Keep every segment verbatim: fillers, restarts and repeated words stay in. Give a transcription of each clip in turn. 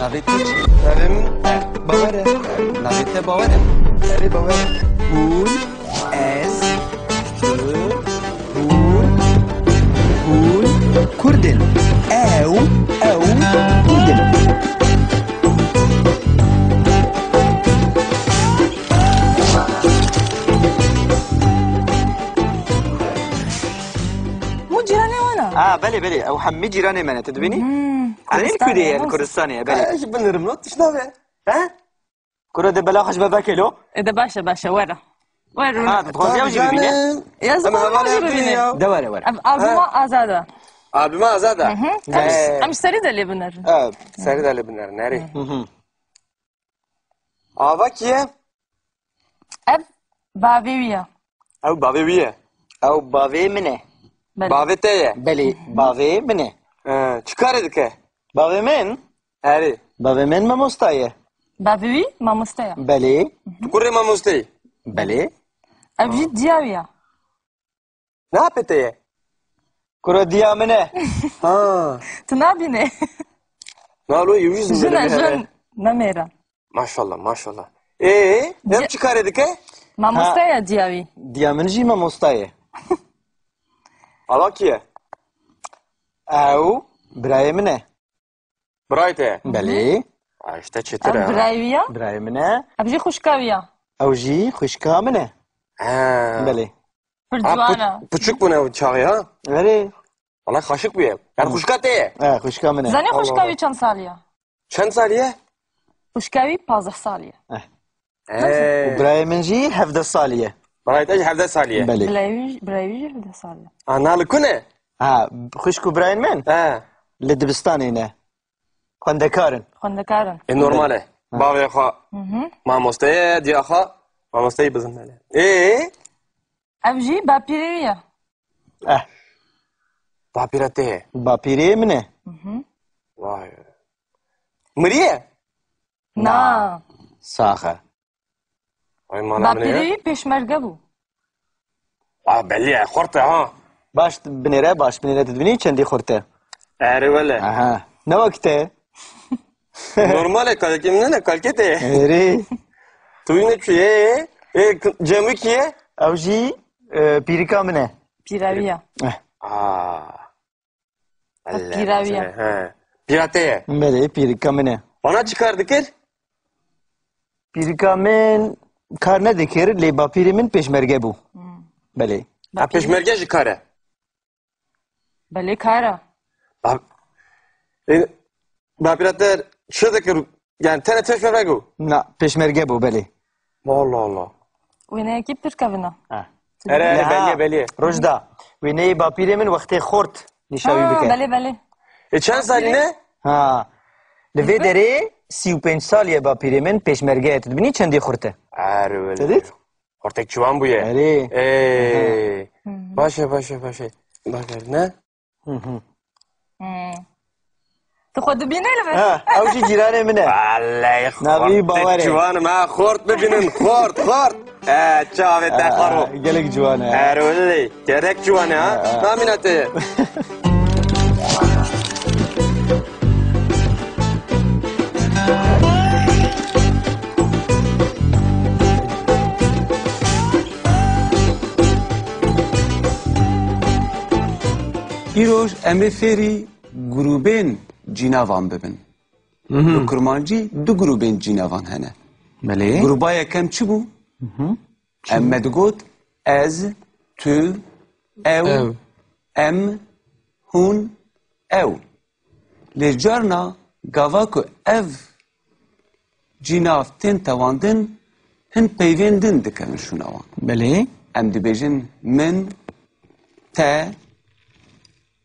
Navê te çi? Navê min Bawer e. Navê te Bawer e. Erê, Bawer e. Hûn, ez, tu, hûn, hûn Kurd in. Ew, ew Kurd in. Hûn cîranê wan e? Ha, belê, belê. Ew hemî cîranê me ne. Tu dibînî? Hmm, Anî li Kurdistanê, Kurdê ye, li nasıl? Kurdistanê ye, belê. Ez ji binirim, no, tişt navê. He? Kuro de bela xwe ji me veke lo. E de baş e, baş e, were. Were, rûne. Ha, tu dixwazî ew jî bibîne? Canım. Ya, ez Em dixwazim hevalê ew jî hev bibîne. Ya. De were, were. Ev albuma Azad e. Albuma Azad e. Hı hı. Em, Ee. em ji serî de lê binerin. Evet, serî de lê binerin, nerê? Hı hı. Ava kî ye? Ev bavê wî ye. Ew bavê wî ye. Ew bavê min e. Belê. Bavê te ye. Belê, bavê min e. Ee, çi karê dike? Bavê min? Erê. Bavê min mamosta ye. Bavê wî mamoste ye. Belê. Tu kurê mamosteyî? Belê. Ev jî diya wî ye. Ne apê te ye? Kuro diya min e. Ha. Tu nabînê. Nalo, yewî zû Jin e, jin. Ne mêra. Maşallah, maşallah. Ee, ev Di- çi karê dike? Mamoste Ha. ye diya wî. Diya min jî mamosta ye. Ava kî ye? Ew birayê min e. Birayê te ye? Belê. Ha, işte çetir Ev e, ha. birayê wî ye? Birayê min e. Ev jî xwişka wî ye. Ew jî xwişka min e. Ha. Belê. Pir Ha, ciwan pu-, e. Piçik bûne ew çaxê, ha? Erê. Wala xaşik bûye. Yani Hı. xwişka te ye? E, xwişka min e. Zanî Allah xwişka Allah. wî çend salî ye? Çend salî ye? Xwişka wî pazdeh salî ye. Eh. Ee. Û birayê min jî hevdeh salî ye. Birayê te jî hevdeh salî ye? Belê. Birayê wî, birayê wî jî hevdeh salî ye. A, na li ku ne? Ha, xwişk û birayên min? He. Li dibistanê ne. Xwendekar in. Xwendekar in. E, normal e. Ha. Bavê xwe Hı hı. mamoste ye, diya xwe mamosteyî bizin nele. Ê? Ev jî bapîrê wî ye. Eh. Bapîra te ye? Bapîrê min e. Hı hı. Vay. Miriye? Na. Sax e. Ay, mala min e. Bapîrê wî pêşmerge bû. A, belî ye, xurt e, ha. Baş binêre, baş binêre, tu dibînî çendî xurt e? Erê wele. Aha. Ne wek te? Normal e, kalkê min ne, kalkê te ye. Erê. Tu yine çi ye? E, k-, Cem wî kî ye? Ew jî, e, pîrika min e. Pîra wî ye. Eh. Aa. Ev pîra wî ye. He. Pîra te ye? Belê, pîrika min e. Vana çi kar dikir? Pîrika min kar nedikir, lê bapîrê min pêşmerge bû. Hmm. Belê. Ha, Bapîrê pêşmerge jî kar e? Belê, kar e. Ba-, e, bapîra te çi dikir? Yani tenê pêşmerge bû? Na, pêşmerge bû, belê. Allah Allah. Wêneyekî pir kevin e. Ha. Erê, erê, Ha, belê, belê. Rojda. Wêneyê bapîrê min wextê xort nîşa wî Ha, bike. Belê, belê. E, çend salî ne? Ha. Li vê Li derê sî û pênc salî ye bapîrê min pêşmerge ye. Tu dibînî çendî xurt e? Erê, belê. Te dît? Xortek ciwan bûye. Erê. Ê. Hı. Baş e, baş e, baş e. Baş e, ne? Hı hı. Hmm. Tu xwe dibînî li vir? Ha, ew jî cîranê min e. Wallahî Navî xortek Bawer e. ciwan im, ha, xort bibînin, xort, xort. E, çavê te Ha, xwe ro. ha, gelek ciwan e. Erolê, gerek ciwan e, ha? Ha, ha. Namîna te ye? Îroj em ê fêrî grûbên cînavan bibin. Mhm. Li kurmancî du grûbên cînavan hene. Belê. Grûba yekem çi bû? Mhm. Em me digot ez, tu, ew, Ew. em, hûn, ew. Lê carna gava ku ev cînav tên tewandin, hin peyvên din dikevin şûna wan. Belê. Em dibêjin min, te,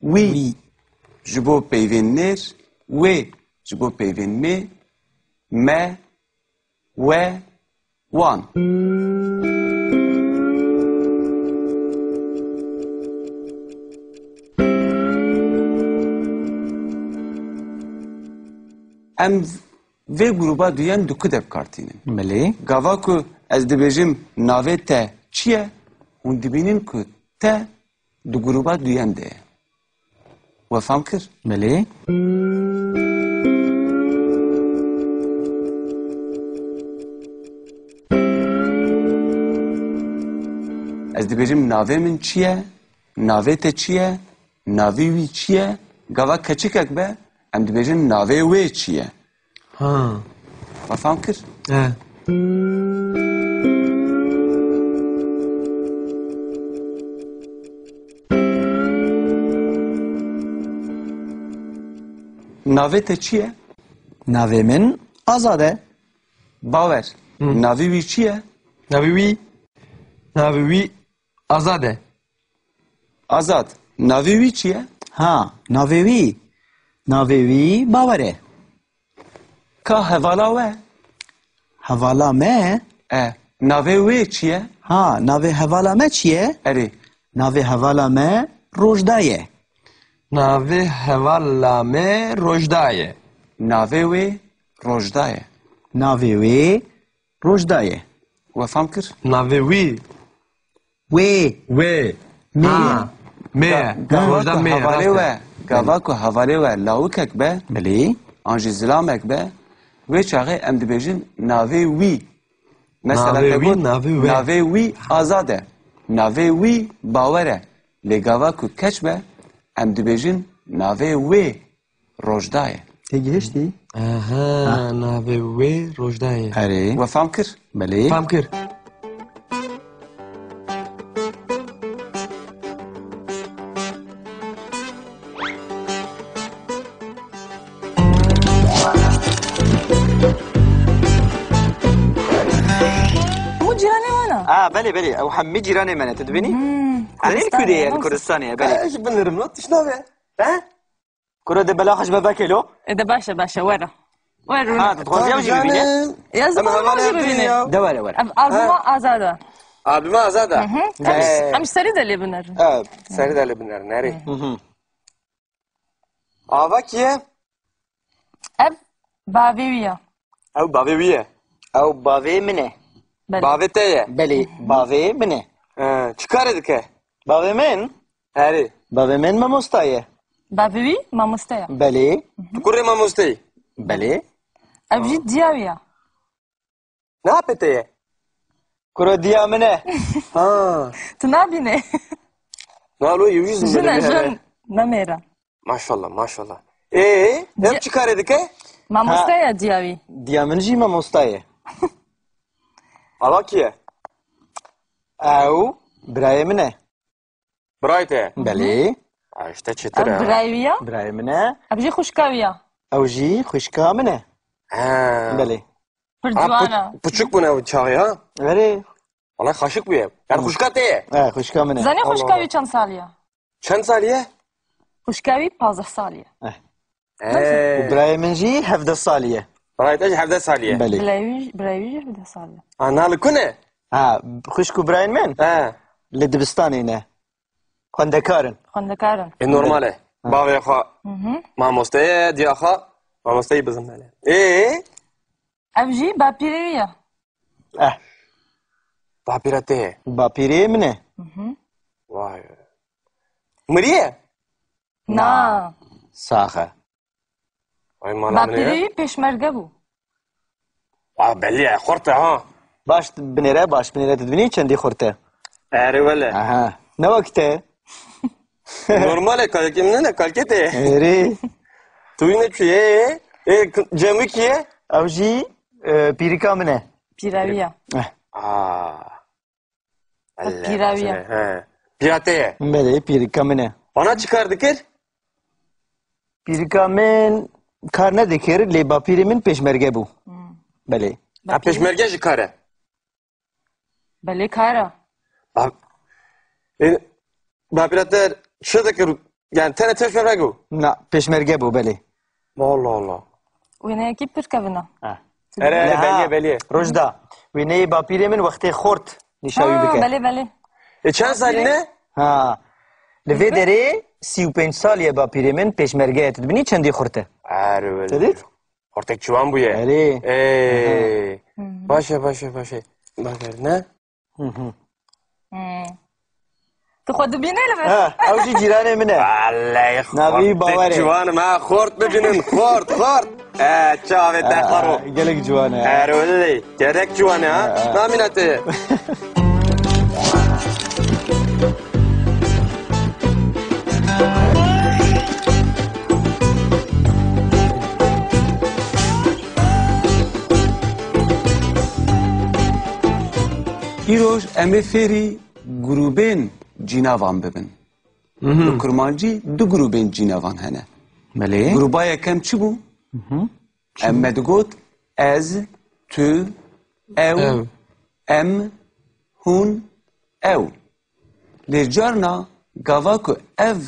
wî. Wî. Ji bo peyvên nêr, wê. Ji bo peyvên mê, me, we, wan. Em vê grûba duyem di ku de bi kar tînin? Belê. Gava ku ez dibêjim navê te çi ye, hûn dibînin ku te di grûba duyem de ye. We fam kir? Belê. Dibêjim navê min çi ye? Navê te çi ye? Navê wî çi ye? Gava keçikek be, em dibêjin navê wê çi ye? Ha. We fam kir? He. Navê te çi ye? Navê min Azad e. Bawer. Hı. Navê wî çi ye? Navê wî, navê wî Azad e. Azad, navê wî çi ye? Ha, navê wî, navê wî Bawer e. Ka hevala we? Hevala me? E, navê wê çi ye? Ha, navê hevala me çi ye? Erê. Navê hevala me Rojda ye. Navê hevala me Rojda ye. Navê wê Rojda ye. Navê wê Rojda ye. We fam kir? Navê wî. Wê. Wê. Me. Ha. Me. Ga-, gava Rojda ku me, hevalê rast e. We, gava ku hevalê we lawikek be, belê, an jî zilamek be, wê çaxê em dibêjin navê wî. Mesela navê te wî, got, navê wê. Navê wî Azad e. Navê wî Bawer e. Lê gava ku keç be, em dibêjin navê wê Rojda ye. Tê gihiştî? Aha, ha, navê wê Rojda ye. Erê. We fam kir? Belê. Fam kir. Hemû cîranê wan e? A, belê, belê. Ew hemî cîranê me ne. Tu dibînî? Hmm, Elê li Kurdistanê, Kurdê ye, li Kurdistanê ye, belê. Ez ji bin lirim, not tişt nabe. He? Kuro de bela xwe ji me veke lo. E de baş e, baş e, were. Were rûne. Ha, tu dixwazî ew jî bibîne? Canim. Ez dixwazim ew jî bibîne. De were, were. Ev albuma Azad e. Albuma Azad e? Hı hı. Em, em serî de lê binerin. Evet, serî de lê binerin, erê. Hı hı. Ava kî ye? Ev bavê wî ye. Ew bavê wî ye? Ew bavê min e. Belê. Bavê te ye? Belê, bavê min e. He, çi karê dike? Bavê min? Erê. Bavê min mamosta ye. Bavê wî mamoste ye. Belê. Tu kurê mamosteyî? Belê. Ev jî diya wî ye. Ne apê te ye? Kuro diya min e. Ha. Tu nabînê. Nalo, yewî jin. Jin e, jin. Nemêre. Maşallah, maşallah. Ê, ev çi karê dike? Mamoste ye diya wî. Diya min jî mamosta ye. Ava kî ye? Ew birayê min e. Birayê te? Belê. Ha, işte çetir. Ev birayê wî ya? Birayê min e. Ev jî xwişka wî ya? Ew jî xwişka min e. Ha. Belê. Pir ciwan e. Piçik bûne ew çaxê, ha? Erê. Wala xaşik bûye. Yani xwişka te ye? He, xwişka min e. Zanî xwişka wî çend salî ye? Çend salî ye? Xwişka wî pazdeh salî ye. Eh. Ee. Û birayê min jî hevdeh salî ye. Birayê te jî hevdeh salî ye? Belê. Birayê wî, birayê wî jî hevdeh salî ye. Ha, na li ku ne? Ha, xwişk û birayên min? He. Li dibistanê ne. Xwendekar in. Xwendekar in. E, normal e. Ha. Bavê xwe mamoste ye, diya xwe mamosteyî bizin, belê. Ê? Ev jî bapîrê wî ye. Eh. Bapîra te ye? Bapîrê min e. Hı hı. Vay. Miriye? Na. Sax e. Vay, mala min e. Bapîrê wî pêşmerge bû. Aa, belli ya, xurt e ha. Baş binêre, baş binêre, tu dibînî çendî xurt e? Erê wele. Aha. Ne wek te? Normal e, kalkê min ne, kalkê te. Erê. Tu yine çi ye? E, k-, cemik ye? Ew jî, e, pîrika min e. Pîra wî ye. Eh. Aa. Ev pîra wî ye. He. Pîra te ye? Belê, pîrika min e. Ana çi kar dikir? Pîrika min kar nedikir, lê bapîrê min pêşmerge bû. Hmm. Belê. Ha, pêşmerge jî kar e? Belê, kar e. Ba-, e, bapîra te çi dikir? Yani tenê pêşmerge bû? Na, pêşmerge bû, belê. Allah Allah. Wêneyekî pir kevin e. Ha. Erê, erê, ha, belê, belê. Rojda. Wêneyê bapîrê min wextê xort nîşa wî bike. Ha, belê, belê. E, çend salî ne? Ha. Li vê derê sî û pênc salî ye bapîrê min pêşmerge ye. Tu dibînî çendî xurt e? Erê, belê. Te dît? Xortek ciwan bûye. Erê. Ê. Aha. Baş e, baş e, baş e. Baş e, ne? Hı hı. Hmm. Tu xwe dibînî li vir? Ha, ew jî cîranê min e. Wallahî, navê wî Bawer e. Ciwan e, xort bibînin, xort, xort. E, çavê te xero. Ha, gelek ciwan e. Erolê, gelek ciwan e, ha? Ha, ha. Namîna te. Îroj em ê fêrî grûbên cînavan bibin. Li kurmancî du grûbên cînavan hene. Belê. Grûba yekem çi bû? Em me digot ez, tu, ew, Ew. em, hûn, ew. Lê carna gava ku ev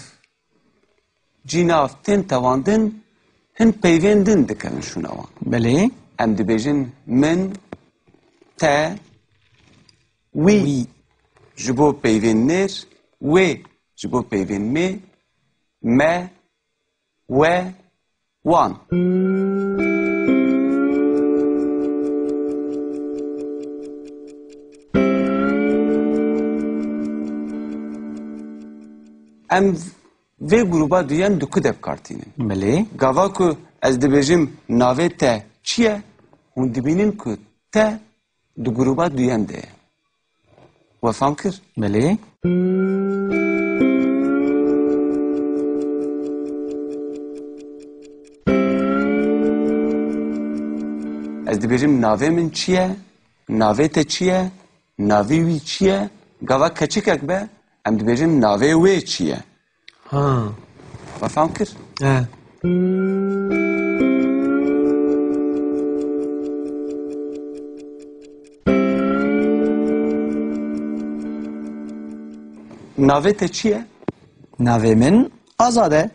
cînav tên tewandin, hin peyvên din dikevin şûna wan. Belê. Em dibêjin min, te, wî. Wî. Ji bo peyvên nêr, wê. Ji bo peyvên mê, me, we, wan. Em vê grûba duyem di ku de bi kar tînin? Belê. Gava ku ez dibêjim navê te çi ye, hûn dibînin ku te di grûba duyem de ye. We fam kir? Belê. Ez dibêjim navê min çi ye? Navê te çi ye? Navê wî çi ye? Gava keçikek be, em dibêjin navê wê çi ye? Ha. We fam kir? He. Navê te çi ye? Navê min Azad e.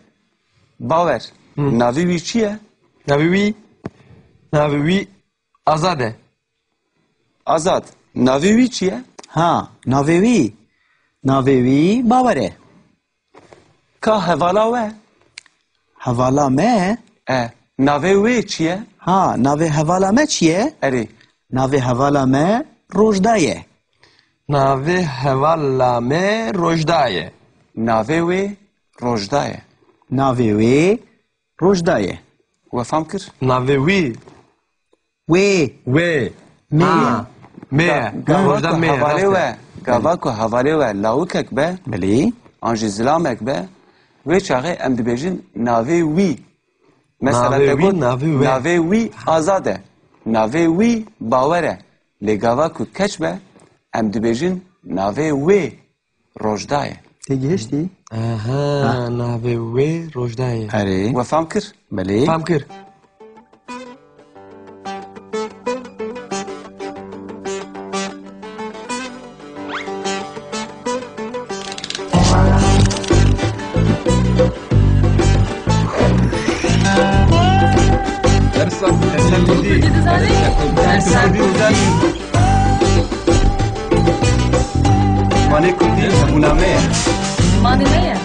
Bawer. Hı. Navê wî çi ye? Navê wî, navê wî Azad e. Azad, navê wî çi ye? Ha, navê wî, navê wî Bawer e. Ka hevala we? Hevala me? E, navê wê çi ye? Ha, navê hevala me çi ye? Erê. Navê hevala me Rojda ye. Navê hevala me Rojda ye. Navê wê Rojda ye. Navê wê Rojda ye. We fam kir? Navê wî. Wê. Wê. Me. Ha. Me. Ga-, gava Rojda ku me, hevalê rast e. We, gava ku hevalê we lawikek be, Belê. An jî zilamek be, wê çaxê em dibêjin navê wî. Mesela Navê te wî, got, navê wê. Navê wî Azad e. Navê wî Bawer e. Lê gava ku keç be, em dibêjin navê wê Rojda ye. Tê gihiştî? Aha, Ha. Navê wê Rojda ye. Erê. We fam kir? Belê. Fam kir. Dersa, dersa kurdî. Dersa kurdî. Zimanê kurdî hebûna me ye. Zimanê me ye.